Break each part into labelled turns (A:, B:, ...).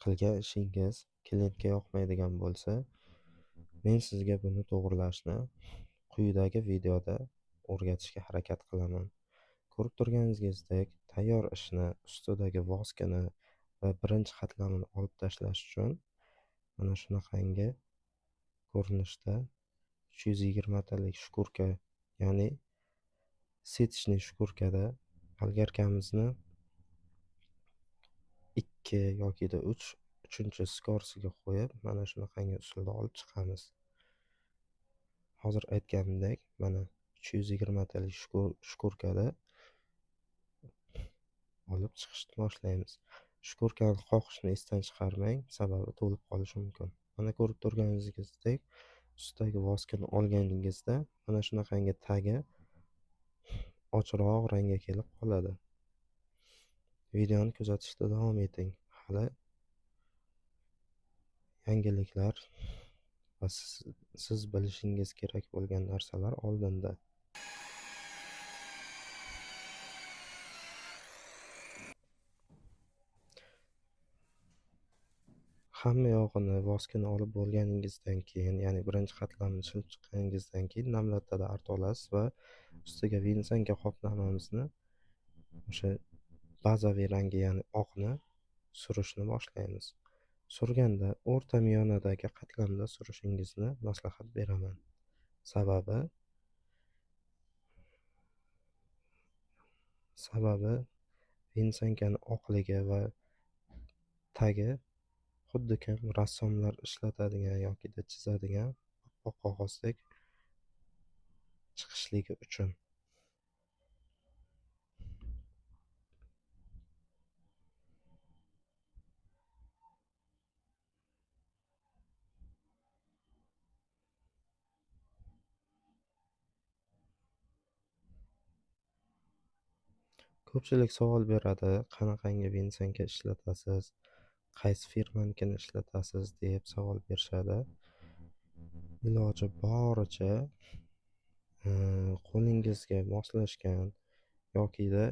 A: Qilgan ishingiz klientga yoqmaydigan bo'lsa, men sizga buni to'g'rilashni quyidagi videoda o'rgatishga harakat qilaman. Ko'rib turganingizdek, tayyor ishni ustidagi voskini va birinchi qatlamini olib tashlash uchun mana shunaqangi ko'rinishda 320 talik shkurka, ya'ni setishli shkurkada bolgarkamizni 2 yoki 3 uchinchi skorsiga qo'yib, mana shunaqangi usulda olib chiqamiz. Hozir aytganimdek, mana 320 talik shkurkada olib chiqishni boshlaymiz. Shkurkani qoqishni esdan chiqarmang, sababi to'lib qolishi mumkin. Mana ko'rib turganingizdek, ustidagi voskini olganingizda mana shunaqangi tagi ochiqroq rangga kelib qoladi. Videoni kuzatishda davom eting. Hali yangiliklar va siz bilishingiz kerak bo'lgan narsalar oldinda. Hamma yog'ini voskini olib bo'lganingizdan keyin, ya'ni birinchi qatlamini shilib chiqqaningizdan keyin namlatada arta olasiz va ustiga vinsanka qoplamamizni o'sha bazaviy rangi, ya'ni oqni surishni boshlaymiz. Surganda o'rta miyonadagi qatlamda surishingizni maslahat beraman. Sababi vinsankani oqligi va tagi xuddi kim rassomlar ishlatadigan yoki chizadigan oppoq qog'ozdek chiqishligi uchun. Ko'pchilik savol beradi, qanaqangi vinsanka ishlatasiz, qaysi firmanikini ishlatasiz deb savol berishadi. Iloji boricha qo'lingizga moslashgan yokida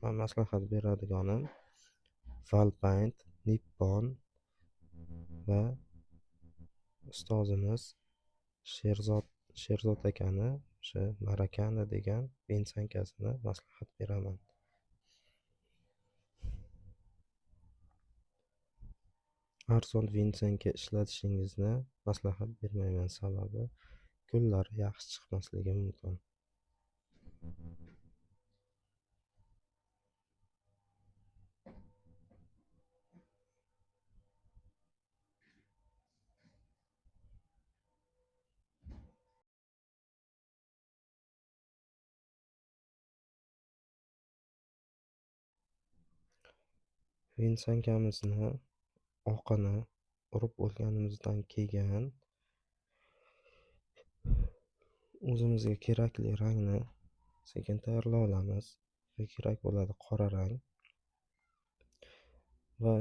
A: men maslahat beradiganim Valpaint, Nippon va ustozimiz Sherzod akani o'sha Marakana degan vinsankasini maslahat beraman. Arzon vinsanka ishlatishingizni maslahat bermayman, sababi gullari yaxshi chiqmasligi mumkin. Vinsankamizni oqini urib bo'lganimizdan keyin o'zimizga kerakli rangni sekin tayyorlab olamiz. Kerak bo'ladi qora rang va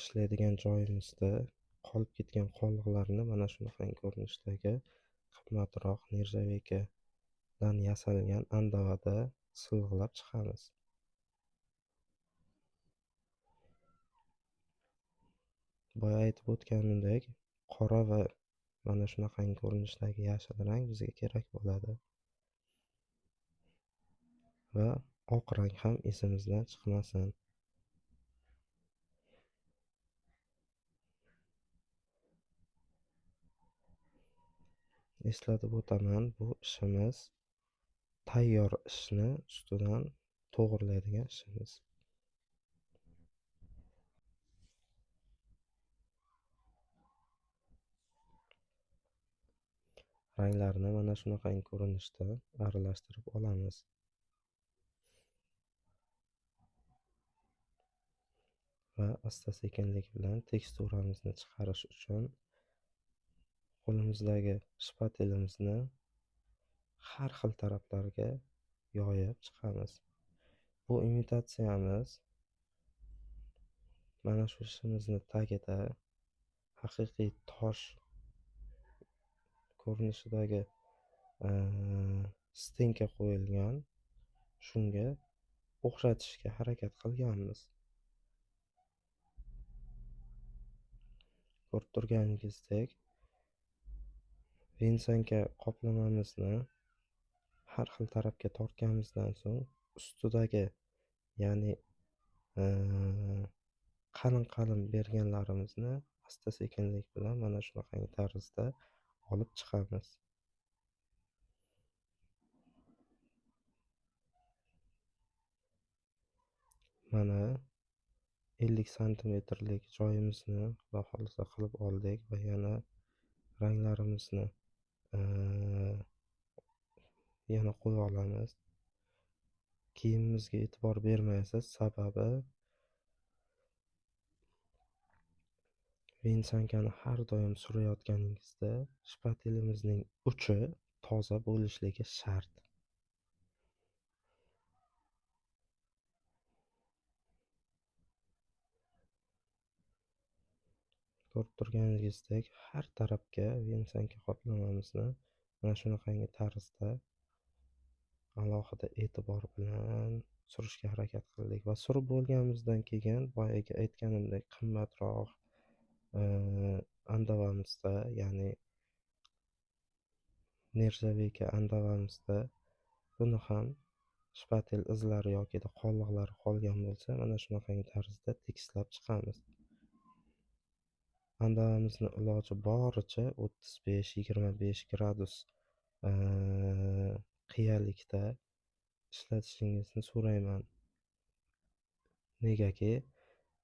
A: ishlaydigan joyimizda qolib ketgan qoldiqlarni mana shunaqangi ko'rinishdagi qimmatroq nerjaveykadan yasalgan andavada silg'ilab chiqamiz. Boya aytib o'tganimdek, qora va mana shunaqangi ko'rinishdagi yashil rang bizga kerak bo'ladi. Va oq rang ham esimizdan chiqmasin. Eslatib o'taman, bu ishimiz tayyor ishni ustidan to'g'rilaydigan ishimiz. Ranglarni mana shunaqangi ko'rinishda aralashtirib olamiz. Va asta-sekinlik bilan teksturamizni chiqarish uchun qo'limizdagi shpatelimizni har xil taraflarga yoyib chiqamiz. Bu imitatsiyamiz mana shu ishimizni tagida haqiqiy tosh ko'rinishidagi stenka qo'yilgan, shunga o'xshatishga harakat qilganmiz. Ko'rib turganingizdek vinsanka qoplamamizni har xil tarafga tortganimizdan so'ng ustidagi, ya'ni qalin-qalin berganlarimizni asta-sekinlik bilan mana shunaqangi tarzda olib chiqamiz. Mana 50 santimetrlik joyimizni xudo xohlasa qilib oldik va yana ranglarimizni yana qo'ya olamiz. Kiyimimizga e'tibor bermaysiz, sababi vinsankani har doim surayotganingizda shpatelimizning uchi toza bo'lishligi shart. Ko'rib turganingizdek har tarafga vinsanka qoplamamizni mana shunaqangi tarzda alohida e'tibor bilan surishga harakat qildik va surib bo'lganimizdan keyin boyagi aytganimdek qimmatroq andavamizda, ya'ni nerjaveyka andavamizda buni ham shpatel izlari yoki qoldiqlari qolgan bo'lsa, mana shunaqangi tarzda tekislab chiqamiz. Andavamizni iloji boricha 35-25 gradus qiyalikda ishlatishingizni so'rayman. Negaki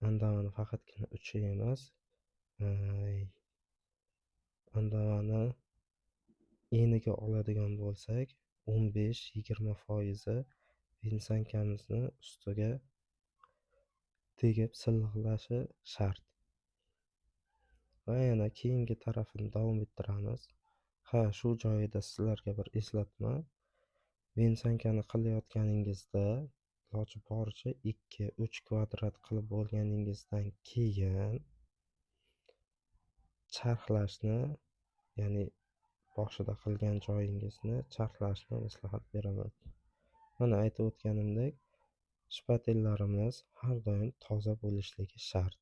A: andavani faqatgina uchi emas, andavani eniga oladigan bo'lsak 15-20% vinsankamizni ustiga tegib silliqlashi shart. Va yana keyingi tarafini davom ettiramiz. Ha, shu joyida sizlarga bir eslatma. Vinsankani qilayotganingizda iloji boricha 2-3 kvadrat qilib bo'lganingizdan keyin charxlashni, ya'ni boshida qilgan joyingizni charxlashni maslahat beraman. Mana aytib o'tganimdek, shpatellarimiz har doim toza bo'lishligi shart.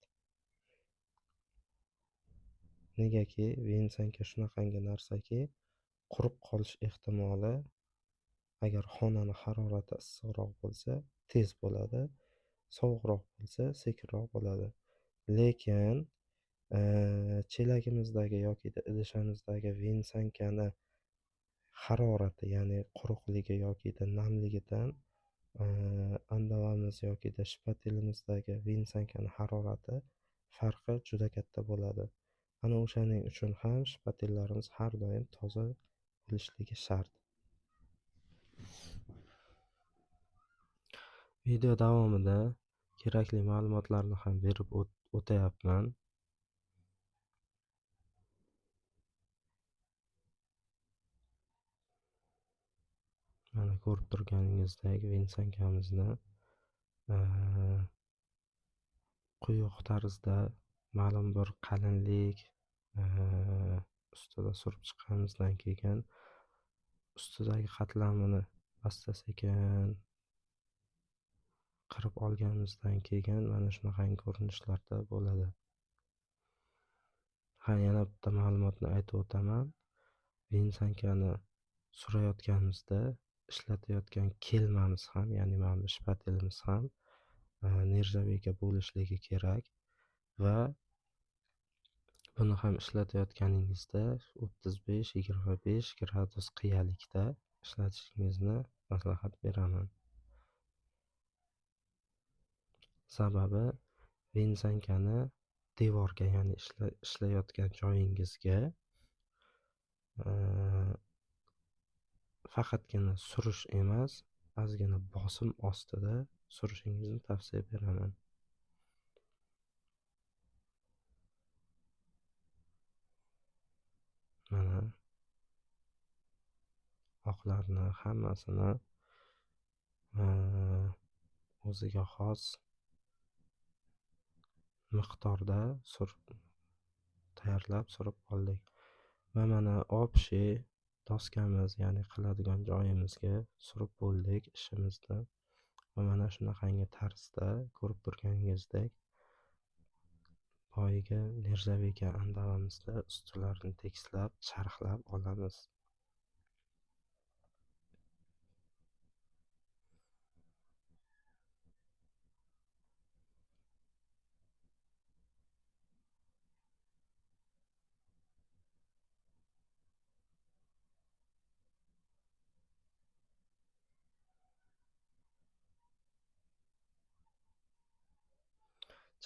A: Negaki vinsanka shunaqangi narsaki, qurib qolish ehtimoli agar xonani harorati issiqroq bo'lsa tez bo'ladi, sovuqroq bo'lsa sekinroq bo'ladi. Lekin chelagimizdagi yoki idishimizdagi vinsankani harorati, ya'ni quruqligi yoki namligidan andavamiz yoki shpatelimizdagi vinsankani harorati farqi juda katta bo'ladi. Ana o'shaning uchun ham shpatellarimiz har doim toza bo'lishligi shart. Video davomida kerakli ma'lumotlarni ham berib o'tayapman. Mana ko'rib turganingizdek vinsankamizni quyuq tarzda ma'lum bir qalinlik ustida surib chiqqanimizdan keyin ustidagi qatlamini asta-sekin qirib olganimizdan keyin mana shunaqangi ko'rinishlarda bo'ladi. Ha, yana bitta ma'lumotni aytib o'taman. Vinsankani surayotganimizda ishlatayotgan kelmamiz ham, ya'ni mana bu shpatelimiz ham nerjaveyka bo'lishligi kerak va buni ham ishlatayotganingizda 35-25 gradus qiyalikda ishlatishingizni maslahat beraman. Sababi vinsankani devorga, ya'ni ishlayotgan joyingizga faqatgina surish emas, ozgina bosim ostida surishingizni tavsiya beraman. Mana oqlarni hammasini o'ziga xos miqdorda tayyorlab surib oldik. Va mana obshi doskamiz, ya'ni qiladigan joyimizga surib bo'ldik ishimizni. Va mana shunaqangi tarzda ko'rib turganingizdek Boyagi nerjaveyka andavamizda ustilarini tekislab, charxlab olamiz.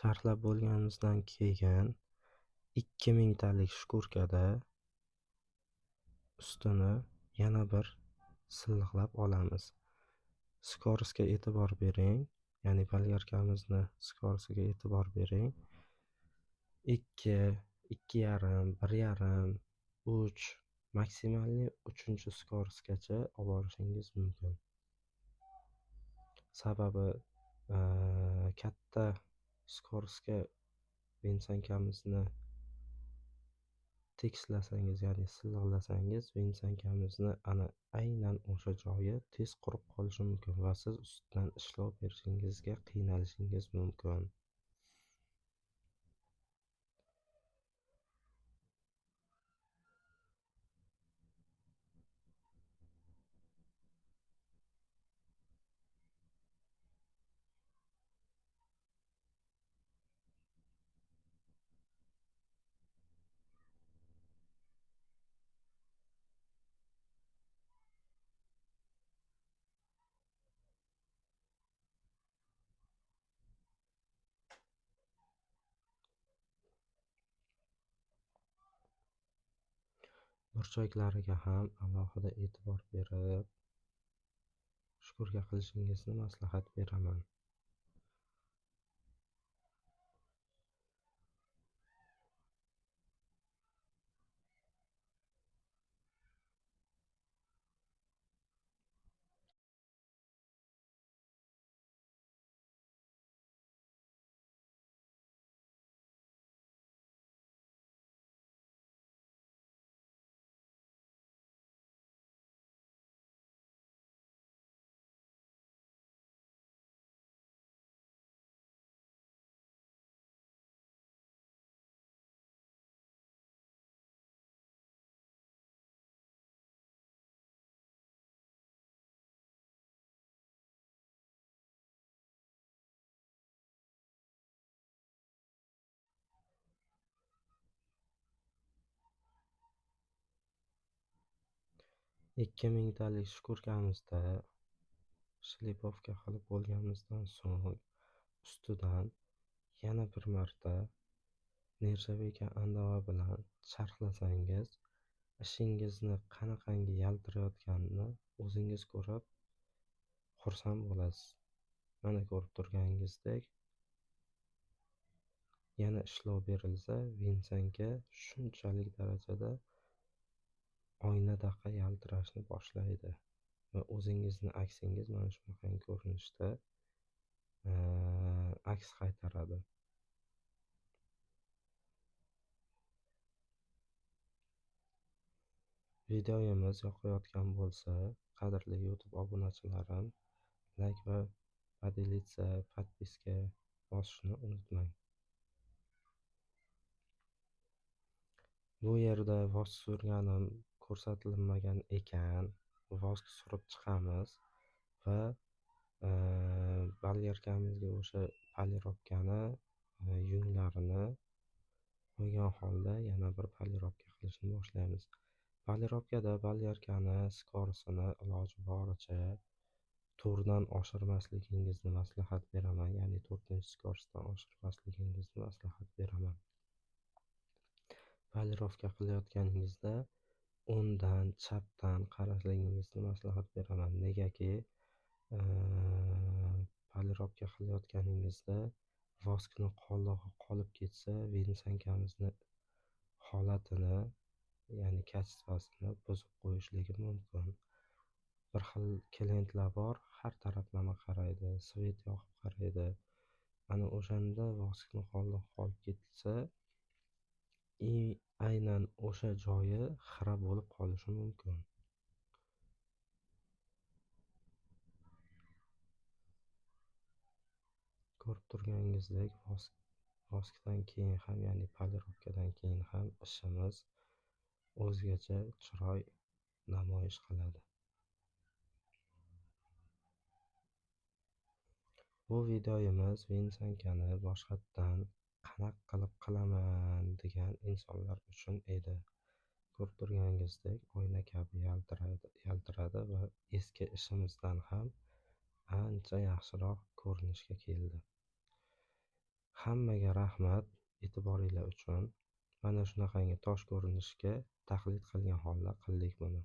A: Charxlab bo'lganimizdan keyin 2000 talik shkurkada ustini yana bir silliqlab olamiz. Skorosga e'tibor bering, ya'ni bolgarkamizni skorosiga e'tibor bering. 2, 2,5, 1,5, 3, maksimalniy 3-skorosgacha olib borishingiz mumkin. Sababi katta skorosga vinsankamizni tekislasangiz, ya'ni silliqlasangiz, vinsankamizni ana aynan o'sha joyi tez qurib qolishi mumkin va siz ustidan ishlov berishingizga qiynalishingiz mumkin. Burchaklariga ham alohida e'tibor berib shukurga qilishingizni maslahat beraman. Ikki mingtalik shkurkamizda shlipovka qilib bo'lganimizdan so'ng ustidan yana bir marta nerjaveyka andava bilan charxlasangiz ishingizni qanaqangi yaltirayotganini o'zingiz ko'rib xursand bo'lasiz. Mana ko'rib turganingizdek yana ishlov berilsa vinsanka shunchalik darajada oynadaqa yaltirashni boshlaydi va o'zingizni aksingiz mana shunaqangi ko'rinishda aks qaytaradi. Videomiz yoqayotgan bo'lsa, qadrli YouTube obunachilarim, like va поделиться, podpiska bosishni unutmang. Bu yerda vosk surganim ko'rsatilmagan ekan. Vosk surib chiqamiz va bolgarkamizga o'sha polirovkani yunglarini qo'ygan holda yana bir polirovka qilishni boshlaymiz. Polirovkada bolgarkani skorosini iloji boricha to'rtdan oshirmasligingizni maslahat beraman, ya'ni 4-skorosdan oshirmasligingizni maslahat beraman. Polirovka qilayotganingizda o'ngdan, chapdan qarashligingizni maslahat beraman. Negaki polirovka qilayotganingizda voskni qoldig'i qolib ketsa, vinsankamizni holatini, ya'ni kачествосini buzib qo'yishligi mumkin. Bir xil klientlar bor, har taraflama qaraydi, svet yoqib qaraydi. Ana o'shanda voskni qoldig'i qolib ketsa, aynan o'sha joyi xira bo'lib qolishi mumkin. Ko'rib turganingizdek Voskdan keyin ham, ya'ni polirovkadan keyin ham ishimiz o'zgacha chiroy namoyish qiladi. Bu videomiz vinsankani boshqatdan qanaqa qilib qilaman degan insonlar uchun edi. Ko'rib turganingizdek, oyna kabi yaltiradi va eski ishimizdan ham ancha yaxshiroq ko'rinishga keldi. Hammaga rahmat e'tiboringlar uchun. Mana shunaqangi tosh ko'rinishga taqlid qilgan holda qildik buni.